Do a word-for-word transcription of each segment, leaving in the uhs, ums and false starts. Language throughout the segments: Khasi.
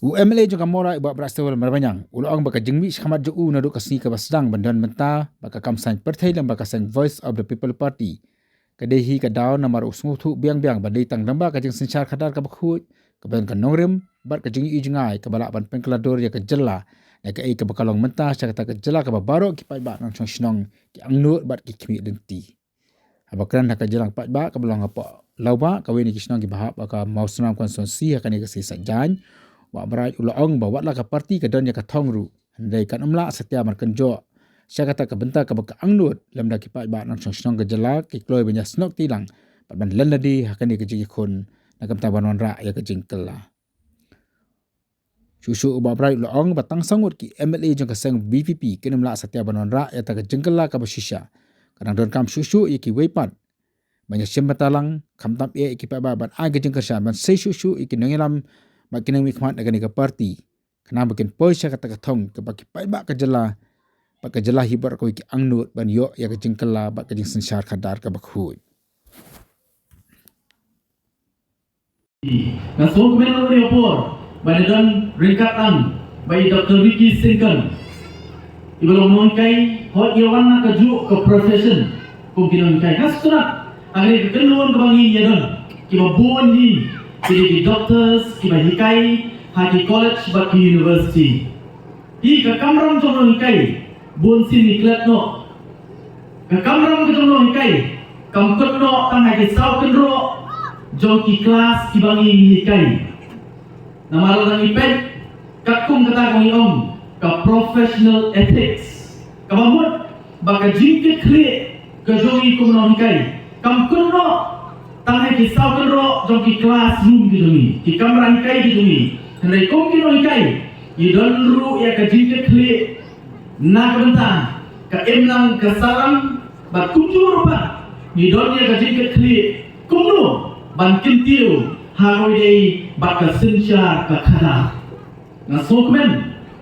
U M L A jong ka Mawlai, u Bah Brightstarwell Marbaniang, u la ong ba ka jingmih shakhmat jong u naduh ka sngi kaba sdang ban don mynta bad ka kam saiñ pyrthei lyngba ka seng Voice of the People Party ka dei hi ka daw namar u sngewthuh biang biang ba dei tang lyngba ka jingsynshar khadar kaba khuid kaba don ka nongrim bad ka jingïohi jngai kaba lah ban pynkylla dur ïa ka jylla na kaei kaba ka long mynta sha kata ka jylla kaba baroh ki paidbah nongshong shnong ki angnud bad ki khmih lynti. Haba kren ha ka jingïalang paidbah kaba long hapoh Lawbah, kawei na ki shnong kiba hap ha ka Mawsynram constituency ha kane ka sngi Saitjaiñ, Bah Bright u la ong ba wat la ka party ka don ïa ka thong ruh, hynrei kan ym lah satia ban kynjoh sha kata ka bynta kaba ka angnud lymda ki paidbah nongshong shnong ka jylla ki kloi ban ïasnoh kti lang bad ban len lade ha kane ka jingïakhun na ka bynta ban wanrah ïa ka jingkylla. Shuh shuh u Bah Bright u la ong ba tang saw ngut ki M L A jong ka seng V P P kin ym lah satia ban wanrah ïa kata ka jingkylla kaba shisha. Ka dang donkam shuh shuh ïa kiwei pat ban ïashim bynta lang, khamtam eh ïa ki paidbah ban ai ka jingkyrshan ban sei shuh shuh ïa ki nongïalam bad ki nongmihkhmat na kane ka party, khnang ba kin poi sha kata ka thong kaba ki paidbah ka jylla bad ka jylla hi baroh kawei ki angnud ban ïoh ïa ka jingkylla bad ka jingsynshar khadar kaba khuid. Nga sngewkmen ruh ïa ka por ba la don ryngkat lang bad i Doctor Ricky Syngkon, iba long nonghikai, hooid, i wan na kajuh ka profession kum ki nonghikai. Nga sngewtynnat ha kane ka kynhun kaba ngi ïa don kiba bun hi ki dei ki doctors kiba hikai ha ki college bad ki university. Hi ka kamram jong nonghikai bun sien ngi klet noh. Ka kamram ka jong nonghikai kam kut noh tang ha ki saw kynroh jong ki klas kiba ngi ngi hikai. Namar lada ngi peit katkum kata ka ngi ong ka professional ethics, kaba mut ba ka jingkitkhlieh ka jong ngi kum nonghikai kam kut noh tang ha ki saw kynroh jong ki classroom ki jong ngi, ki kamra hikai ki jong ngi. Hynrei kum ki nonghikai ngi don ruh ïa ka jingkitkhlieh na ka bynta ka imlang ka sahlang bad kumjuh ruh pat ngi don ïa ka jingkitkhlieh kumno ban kyntiew ha kawei dei bad ka synshar ka khadar. Nga sngewkmen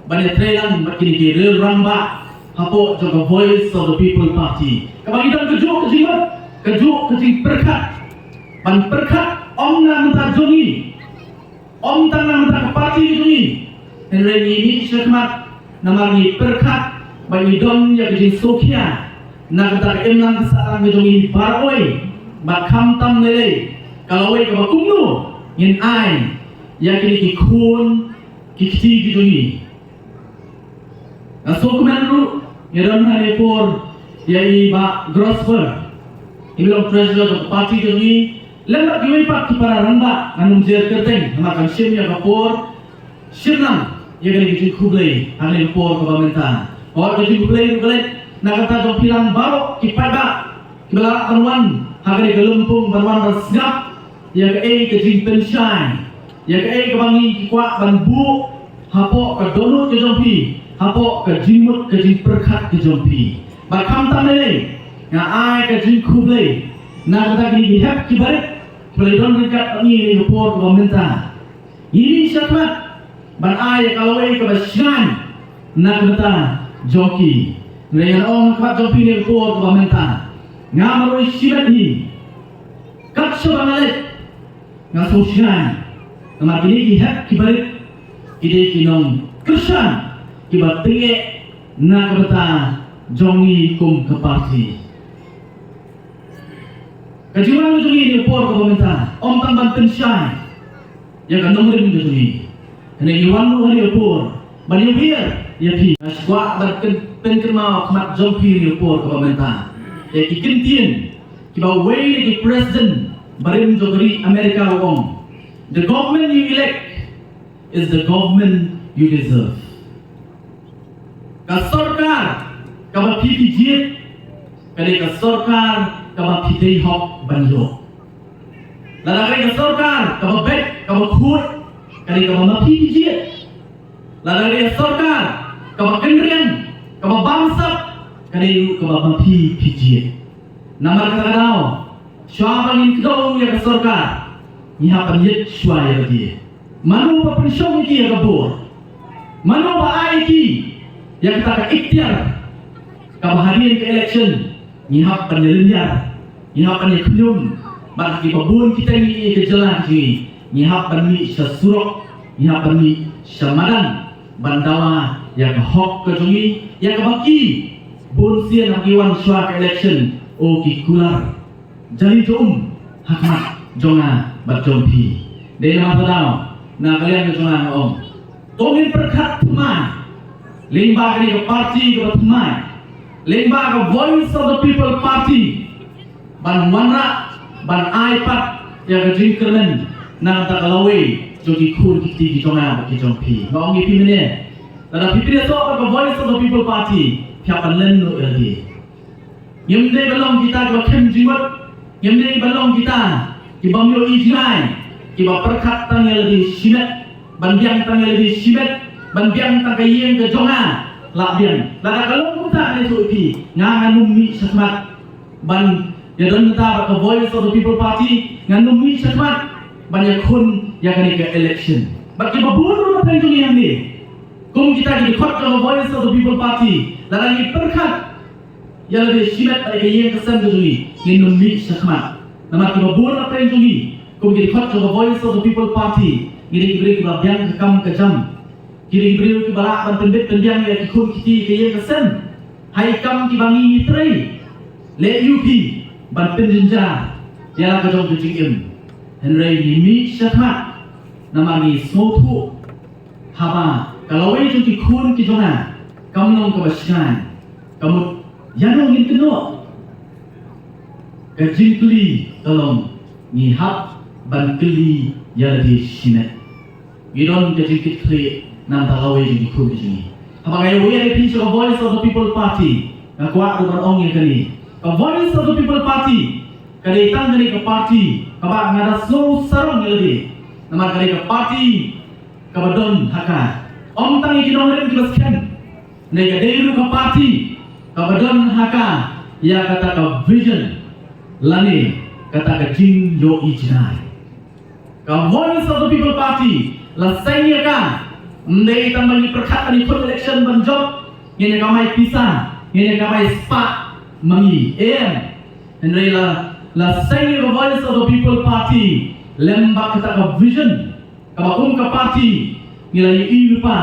ban ïatrei lang bad kine ki rangbah hapoh jong ka Voice of the People Party kaba ngi don kajuh ka jingmut, kajuh ka jingpyrkhat ban pyrkhat ym na ka bynta jong ngi, ym tang na ka bynta ka party ka jong ngi. Hynrei ngi mih shakhmat namar ngi pyrkhat ba ngi don ïa ka jingsngewkhia na ka bynta ka imlang ka sahlang ka jong ngi baroh. Bad khamtam lei lei ka lawei kaba kumno ngin ai ïa kine ki khun ki kti ki jong ngi. Nga sngewkmen ruh ngi don ha kane ka por ïa i Bah Grosper, i long treasurer ka party ka jong ngi, lem bad kiwei pat ki para rangbah. Ngan ym jer kyrteng namar kan shim ïa ka por shim lang ïa kane ka jingkhublei ha kane ka por kaba mynta. Ka wat ka jingkhublei ruh ka leit na ka bynta jong phi lang baroh ki paidbah kiba la lah ban wan ha kane ka lympung ban wan ban sngap ïa kaei ka jingpynshai, ïa kaei kaba ngi kwah ban buh hapoh ka dohnud ka jong phi, hapoh ka jingmut ka jingpyrkhat ka jong phi. Bad khamtam lei lei nga ai ka jingkhublei na ka bynta kine ki hep ki barit kiba la don ryngkat bad ngi ha kane ka por kaba mynta. Ngi mih shakhmat ban ai ïa ka lawei kaba shngaiñ na ka bynta jong ki. Hynrei ngan ong ha khmat jong phi ha kane ka por kaba mynta, nga marwei shimet hi. Kat shaba nga leit nga sngewshngaiñ namar kine ki hep ki barit ki dei ki nongkyrshan kiba tyngeh na ka bynta jong ngi kum ka party. Ka jingwan ka jong ngi ha kane ka por kaba mynta ym tang ban pynshai ïa ka nongrim ka jong ngi. Hynrei ngi wan ruh ha kane ka por ban ïawiar ïa phi. Nga kwah ban pyn- pynkynmaw ha khmat jong phi ha kane ka por kaba mynta ïa ki kyntien kiba uwei na ki president barim jong ka ri America u ong, "The government you elect is the government you deserve." Ka sorkar kaba phi phi jied ka dei ka sorkar kaba phi dei hok ban ïoh. Lada ka dei ka sorkar kaba beit kaba khuid ka dei kaba ma phi phi jied. Lada ka dei ka sorkar kaba kynriang kaba bamsap ka dei ruh kaba ma phi phi jied. Namar kata ka daw shuwa ba ngin kdew ïa ka sorkar ngi hap ban ïeit shuwa ïa lade. Mano ba pynshong ïa ki ïa ka bor? Mano ba ai ïa ki ïa kata ka iktiar kaba hadien ka election ngi hap ban ïalynñiar, ngi hap ban ïakhñium? Bad ha kiba bun kita ngi ïa ka jylla ka jong ngi ngi hap ban mih sha surok, ngi hap ban mih sha madan ban dawa ïa ka hok ka jong ngi, ïa kaba ki bun sien ha ki wan shuwa ka election, o ki kular jali jong um ha khmat jong nga bad jong phi. Dei namar kata daw na ka liang ka jong nga nga ong, to ngin pyrkhat thymmai lyngba kane ka party kaba thymmai, lyngba ka Voice of the People Party, ban wanrah, ban ai pat ïa ka jingkyrmen na ka bynta ka lawei jong ki khun ki kti ki jong nga bad ki jong phi. Nga ong ïa phi mynne, lada phi pynïasoh bad ka Voice of the People Party, phi hap ban len noh ïa lade. Ngim dei ban long kita kiba khem jingmut, ngim dei ban long kita kiba ym ïohi jngai, kiba pyrkhat tang ïa lade shimet, ban biang tang ïa lade shimet, ban biang tang ka ïing ka jong nga, lah biang. Lada ka long kumta, nga ïathuh ïa phi, nga ngan ym mih shakhmat ban ïadon bynta bad ka Voice of the People Party, ngan ym mih shakhmat ban ïakhun ïa kane ka election. Bad kiba bun ruh na pdeng jong ngi hangne, kum kita ki dkhot jong ka Voice of the People Party, lada ngi pyrkhat ïa lade shimet bad ïa ka ïing ka sem ka jong ngi, ngin ym mih shakhmat. Namar kiba bun na pdeng jong ngi, kum ki dkhot jong ka Voice of the People Party, ngi dei ki briew kiba biang ka kam ka jam. Ki dei ki briew kiba lah ban pynbit pynbiang ïa ki khun ki kti, ka ïing ka sem. Ha ki kam kiba ngi ngi trei. Leh ïa phi ban pynjynjar ïa la ka jong ka jingim. Hynrei ngi mih shakhmat namar ngi sngewthuh haba ka lawei jong ki khun ki jong nga kam long kaba shngaiñ, ka mut ïano ngin kynnoh. Ka jingkylli ka long, ngi hap ban kylli ïa lade shimet. Ngi don ka jingkitkhlieh na ka bynta ka lawei jong ki khun ki jong ngi. Haba nga ïawer ïa phi sha ka Voice of the People Party, nga kwah ruh ban ong ïa kane. Ka Voice of the People Party ka dei tang kane ka party kaba nga da sngew sarong ïa lade. Namar ka dei ka party kaba don ha ka, ym tang ïa ki nongrim kiba skhem, hynrei ka dei ruh ka party kaba don ha ka ïa kata ka vision lane kata ka jingïohi jngai. Ka Voice of the People Party la seng ïa ka, ym dei tang ban ïa pyrkhat ban ïa khun election ban jop, ngin ïa kamai pisa, ngin ïa kamai spah ma ngi, em. Hynrei la, la seng ïa ka Voice of the People Party lem bad kata ka vision kaba kum ka party ngi la ïohi lypa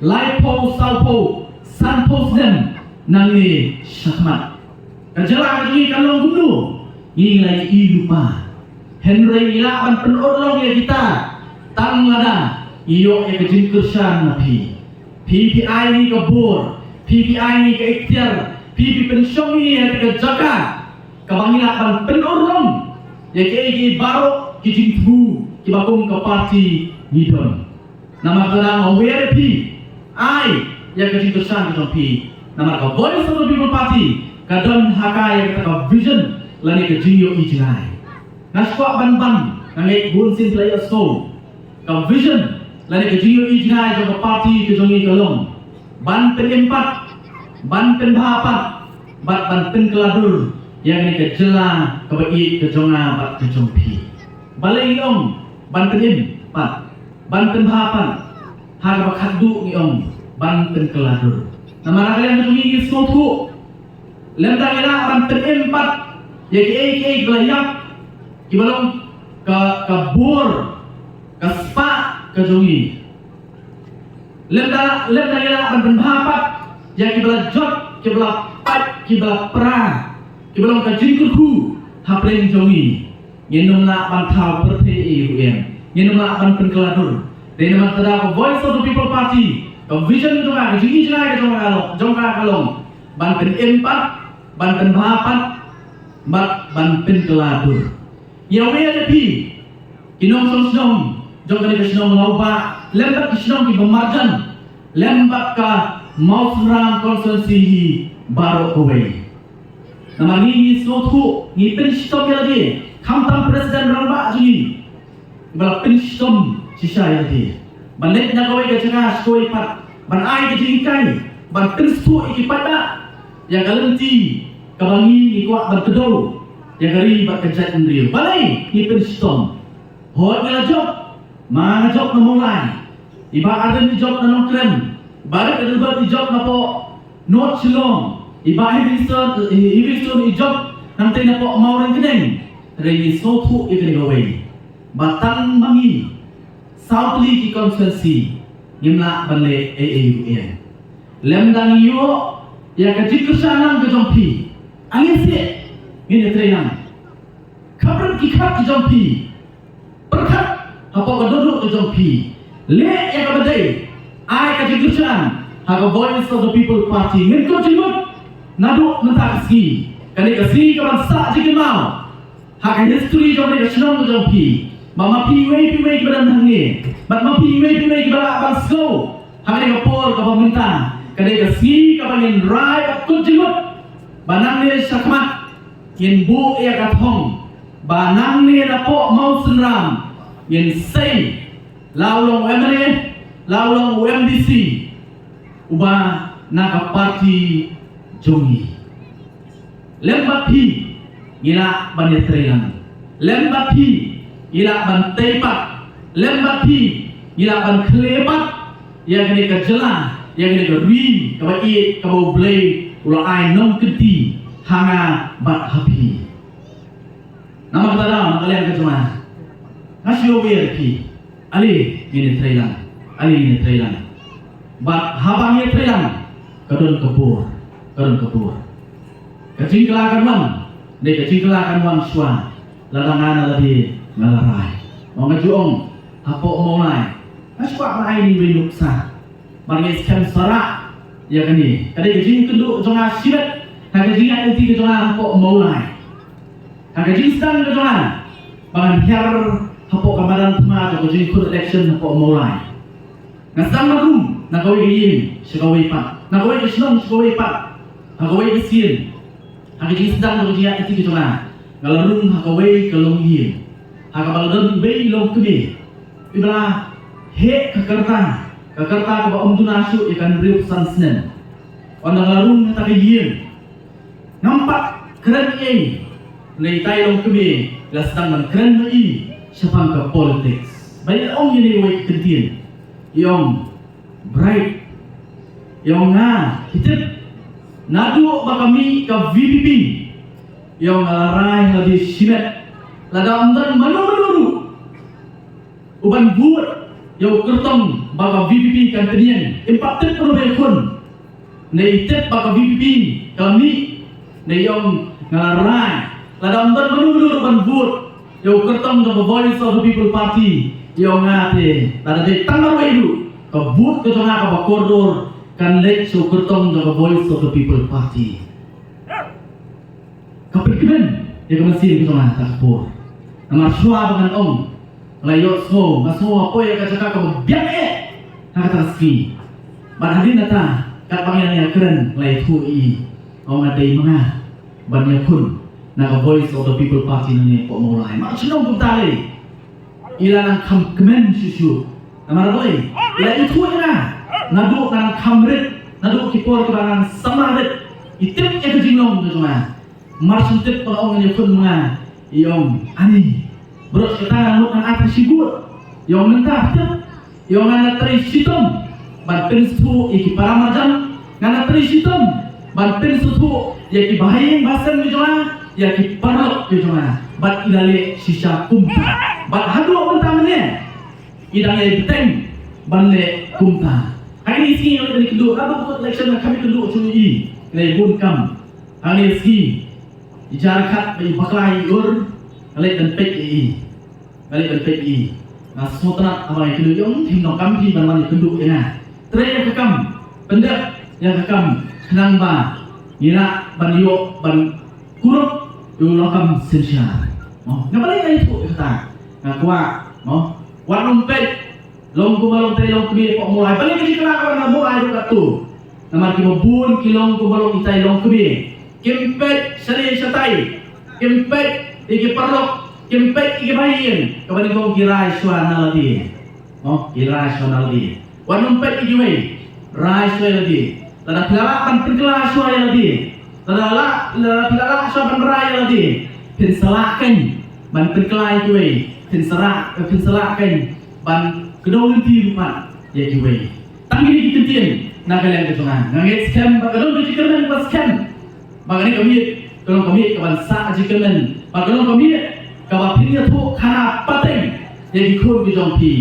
laiphew, sawphew, sanphew snem nangne shakhmat. Ka jylla ka jong ngi kan long kumno, ngi la ïohi lypa. Hynrei ngi lah ban pynurlong ïa kita tang lada ngi ïoh ïa ka jingkyrshan na phi. Phi phi ai ngi ka bor, phi phi ai ngi ka ikhtiar, phi phi pynshong ïa ngi ha ka jaka kaba ngi lah ban pynurlong ïa kiei kiei baroh ki jingthmu kiba kum ka party ngi don. Namar kata nga wer ïa phi, ai ïa ka jingkyrshan ka jong phi. Namar ka Voice of the People Party ka don ha ka ïa kata ka vision lane ka jingïohi jngai. Nga sngewkwah ban ban, nga ngeit bun sien phi la ïohsngew. Ka vision lane ka jingïohi jngai jong ka party ka jong ngi ka long ban pynim pat, ban pynbha pat, bad ban pynkylla dur ïa kane ka jylla kaba ïeit ka jong nga bad ka jong phi. Balei ngi ong ban pynim pat, ban pynbha pat? Ha kaba khatduh ngi ong ban pynkylla dur. Namar ha ka liang ka jong ngi ngi sngewthuh, lymda ngi lah ban pynim pat ïa kiei kiei kiba la ïap, kiba long ka, ka bor, ka spah ka jong ngi. Lymda, lymda ngi lah ban pynbha pat ïa kiba la jot, kiba la pait, kiba la pra, kiba long ka jingkyrkhu hapdeng jong ngi, ngin ym lah ban thaw pyrthei ei ruh em. Ngin ym lah ban pynkylla dur. Dei namar kata ka Voice of the People Party, ka vision jong ka, ka jingïohi jngai ka jong ka long, jong ka ka long ban pynim pat, ban pynbha pat, bad ban pynkylla dur. Ïa wer ïa phi ki nongshong shnong jong kane ka shnong Lawbah lem bad ki shnong kiba marjan lem bad ka Mawsynram constituency hi baroh kawei. Namar ngi ngi sngewthuh, ngi pynshitom ïa lade, khamtam president rangbah jong ngi ba la pynshitom shisha ïa lade ban leit na kawei ka jaka sha kawei pat ban ai ka jinghikai ban pynsngewthuh ïa ki paidbah ïa ka lynti kaba ngi ngi kwah ban kdew ïa ka ri bad ka jaitbynriew. Balei ngi pynshitom? Hooid ngi la jop, ma nga jop na Mawlai, i Bah Ardent i jop na Nongkrem, i Bah Ardent i jop na poh North Shillong, i Bah Heavingstone, i Heavingstone i jop nangtei na poh Mawryngkneng. Hynrei ngi sngewthuh ïa kane kawei ba tang ma ngi saw tylli ki constituency Ngim lah ban leh ei ei ruh ïa. Lymda ngi ïoh ïa ka jingkyrshan lang ka jong phi, ale seh ngin ïatreilang. Khapkhat ki khmat ki jong phi, pyrkhat hapoh ka dohnud ka jong phi, leh ïa kaba dei, ai ka jingkyrshan ha ka Voice of the People Party. Ngin kut jingmut naduh mynta ka sngi, kane ka sngi kaban sah jingkynmaw ha ka history jong kane ka shnong ka jong phi. Ba ma phi iwei pa iwei kiba don hangne, bad ma phi iwei pa iwei kiba lah ban sngewthuh ha kane ka por kaba mynta, kane ka sngi kaba ngin rai bad kut jingmut ba nangne shakhmat ngin buh ïa ka thong, ba nangne napoh Mawsynram ngin sei la u long u MLA, la u long u MDC, uba na ka party jong ngi. Lem bad phi ngi lah ban ïatreilang. Lem bad phi ngi lah ban tei pat. Lem bad phi ngi lah ban khleh pat ïa kane ka jylla, ïa kane ka ri kaba ïeit kaba U Blei u la ai nongkynti ha nga bad ha phi. Namar kata, na ka liang ka jong nga, nga shu wer ïa phi, ale ngin ïatreilang, ale ngin ïatreilang. Bad haba ngi ïatreilang, ka don ka bor, ka don ka bor. Ka jingkylla kan wan, ne ka jingkylla kan wan shuwa lada nga na lade nga la rai. Ong, nga ju ong hapoh Mawlai, nga shu kwah ban ai ïa ngi wei nuksa. Bad ngi skhem sa rah ïa kane. Ka dei ka jingkynduh jong nga shimet ha ka jingïaid lynti ka jong nga hapoh Mawlai, ha ka jingsdang ka jong nga ba ngan hiar hapoh ka madan thma jong ka jingkhun election hapoh Mawlai. Nga sdang ban rung na kawei ka ïing sha kawei pat, na kawei ka shnong sha kawei pat, ha kawei ka sien. Ha ka jingsdang jong ka jingïaid lynti ka jong nga, nga la rung ha kawei ka longïing ha kaba la don iwei i longkmie iba la heh ka kyrta, ka kyrta kaba ym duna shuh ïa ka hynriewphew san snem. Ynda nga la rung ha kata ka ïing, ngam pat kren ei ei, hynrei itai i longkmie i la sdang ban kren ma i shaphang ka politics. Ba i la ong ïa kane kawei ka kyntien, i ong, Bright, i ong, nga, phi tip, naduh ba ka mih ka VPP, i ong, nga la rai ha lade shimet, lada ym don mano mano ruh uban vote ïa u kyrtong ba ka VPP kan pynïeng, im pat tip ruh ba ïakhun. Ne i tip ba ka VPP ka la mih, ne i ong, nga la rai, lada ym don mano mano ruh ban vote ïa u kyrtong jong ka Voice of the People Party, i ong, nga te, lada dei tang marwei ruh, ka vote ka jong nga kaba kordor kan leit sha u kyrtong jong ka Voice of the People Party. Ka pynkmen ïa ka mynsiem ka jong nga ha kata ka por. Namar shuwa ba ngan ong, nga la ïohsngew, nga sngew hapoh ïa ka jaka kaba biang eh ha kata ka sngi. Bad hadien kata, katba ngan ïakren, nga la ïathuh ïa i, ong, nga dei ma nga ban ïakhun na ka Voice of the People Party nangne hapoh Mawlai. Mar shu ong kumta lei, i la nang kham kmen shuh shuh. Namar balei? I la ïathuh ïa nga naduh ngan kham rit, naduh ki por kiba ngan samla rit, i tip ïa ka jinglong ka jong nga. Mar shu tip ba nga ong ngan ïakhun ma nga, i ong, ani, baroh kata ngan mut ngan ai pyrshah bud. I ong, mynta tip, i ong, ngan da trei shitom ban pynsngewthuh ïa ki para marjan, ngan da trei shitom ban pynsngewthuh ïa ki bahaïing bahasem ki jong nga, ïa ki paralok ki jong nga. Bad i la leh shisha kumta. Bad haduh mynta mynne i dang ïai bteng ban leh kumta. Ha kine ki sngi nga la ïakynduh, naduh ba kut election nga kham ïakynduh shuh ïa i, nga la ïabun kam. Ha kine ki sngi i jar khat ba i bakla i ur, nga leit ban peit ïa i. Nga leit ban peit ïa i. Nga sngewtynnat haba nga ïakynduh, i ong, phim donkam phi ban wan ïakynduh ïa nga. Trei ïa ka kam, pyndep ïa ka kam, khnang ba ngi lah ban ïoh ban kurup ïa u longkam synshar. Mo, nga balei nga ïathuh ïa kata? Nga kwah, mo, wat nym peit long kumba long itai i longkmie hapoh Mawlai. Balei ka jingkylla ka wan na Mawlai ruh katto? Namar kiba bun ki long kumba long itai i longkmie, kim peit shane shatai, kim peit ïa ki paralok, kim peit ïa ki bahaïing, kaba nyngkong ki rai shuwa na lade. Mo, ki rai shuwa na lade. Wat nym peit ïa kiwei, rai shuwa ïa lade. Lada phi la lah ban pynkylla shuwa ïa lade, lada lah, lada phi la lah shuwa ban rai ïa lade, phin sa lah keiñ ban pynkylla ïa kiwei, phin sa lah, phin sa lah keiñ ban kdew lynti ruh pat ïa kiwei. Tang kine ki kyntien na ka liang ka jong nga. Nga ngeit skhem ba ka don ka jingkyrmen ba skhem ba kane ka miet ka long ka miet kaban sah jingkyrmen, ba ka long ka miet kaba phin ïathuh khana pateng ïa ki khun ki jong phi,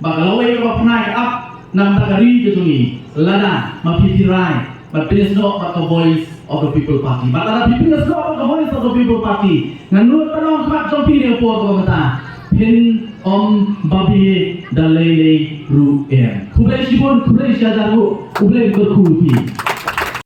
ba ka lawei kaba pynai ka ap, na ka ri ka jong ngi, lada ma phi phi rai bad phi snoh bad ka Voice of the People Party. Bad lada phi phi snoh bad ka Voice of the People Party, ngan nud ban ong khmat jong phi ha ka por kaba mynta, phin ym babe da lei lei ruh em. Khublei shibun, khublei shihajar nguh, U Blei un kyrkhu ïa phi.